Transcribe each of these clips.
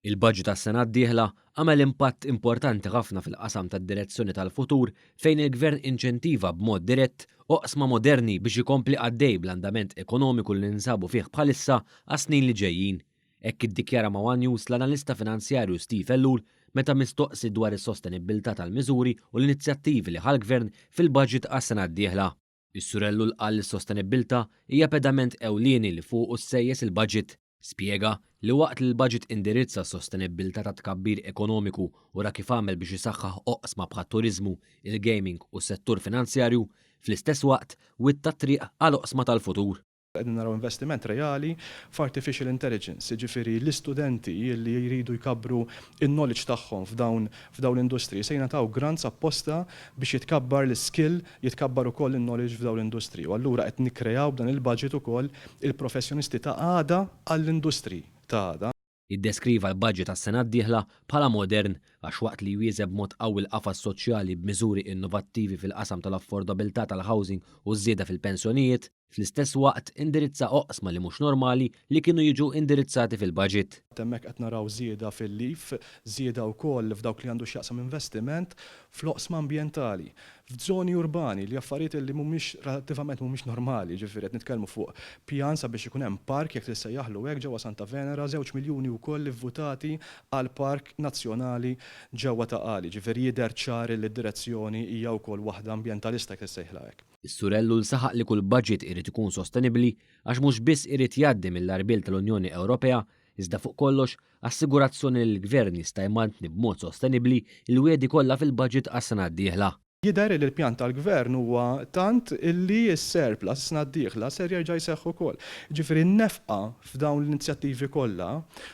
Il-budget għas-sena d-dieħla għamel impatt importanti ħafna fil-qasam tad-direzzjoni tal-futur fejn il-Gvern inċentiva b'mod dirett oqsma moderni biex ikompli għaddej bl-andament ekonomiku li ninsabu fih bħalissa għas-snin li ġejjin. Hekk iddikjara ma' one News l-analista finanzjarju Steve Ellul meta mistoqsi dwar is-sostenibbiltà tal-miżuri u l-inizjattivi li ħa l-Gvern fil-budget għas-sena d-dieħla. Is-Sur Ellul qal li s-sostenibbiltà hija pedament ewlieni li fuqu ssejjes il-budget. Spjega li waqt li l-budget indirizza s-sostenibbiltà tat-tkabbir ekonomiku u ra kif għamel biex isaħħaħ oqsma bħat-turiżmu, il-gaming u s-settur finanzjarju, fl-istess waqt witta t-triq għal oqsma tal-futur. Qegħdin naraw investiment reali f'artificial intelligence, jiġifieri l-istudenti li jridu jkabbru n-knowledge tagħhom f'dawn f'dawn l-industriji se jingħataw grants apposta biex jitkabbar l-iskill, jitkabbar ukoll in-knowledge f'dawn l-industriji. U allura qed nikkreaw b'dan il-budget ukoll il-professjonisti ta' għada għall-industriji ta' għada. Iddeskriva l-budget għas-sena d-dieħla bħala modern għax waqt li jwieżeb b'mod qawwi l-qafas soċjali b'miżuri innovattivi fil-qasam tal-affordabilità tal-housing u ż-żieda fil-pensjonijiet, Fl-istess waqt indirizza oqsma li mhux normali li kienu jiġu indirizzati fil-baġit. Hemmhekk qed naraw żieda fil-leave, żieda wkoll f'dawk li għandu x'jaqsam investiment fl-oqsma ambjentali, f'żoni urbani, li affarijiet li mhumiex relattivament mhumiex normali, jiġifieri qed nitkellmu fuq pjan sabiex ikun hemm park jekk trid issejjaħlu hekk ġewwa Santa Venera, żewġ miljuni wkoll ivvutati għal park nazzjonali ġewwa Ta' Qali, jiġifieri jidher ċar illi d-direzzjoni hija wkoll waħda ambjentalista jekk trid issejħilha hekk. Is-Sur Ellul saħaq li kull budget irid ikun sostenibbli għax mhux biss irid jgħaddi mill-għarbiel tal-Unjoni Ewropea iżda fuq kollox assigurazzjoni li l-Gvern jista' jmantni b'mod sostenibbli l-wiegħdi kollha fil-budget għas-sena d-dieħla. Jidher li l-pjan tal-Gvern huwa tant li s-surplus is-sena d-dieħla ser jerġa' jseħħ ukoll. Jiġifieri n-nefqa f'dawn l-inizjattivi kollha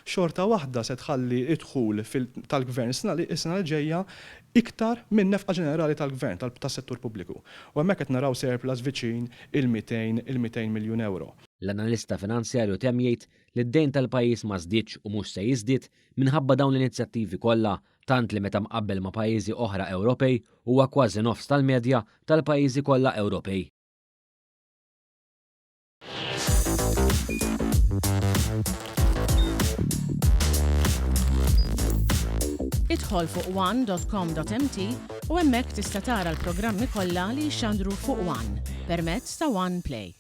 xorta waħda se tħalli d-dħul tal-Gvern is-sena li ġejja iktar min-nefqa ġenerali tal-Gvern, tas-settur pubbliku. U hemmhekk qed naraw surplus viċin il-200 il-200 miljun ewro. L-analista finanzjarju temm jgħid li d-dejn tal-pajjiż ma żdiedx u mhux se jiżdied minħabba dawn l-inizjattivi kollha, tant li meta mqabbel ma' pajjiżi oħra Ewropej huwa kważi nofs tal-medja tal-pajjiżi kollha Ewropej. Idħol fuq one.com.mt u hemmhekk tista' tara l-programmi kollha li jixxandru fuq One permezz ta' One Play.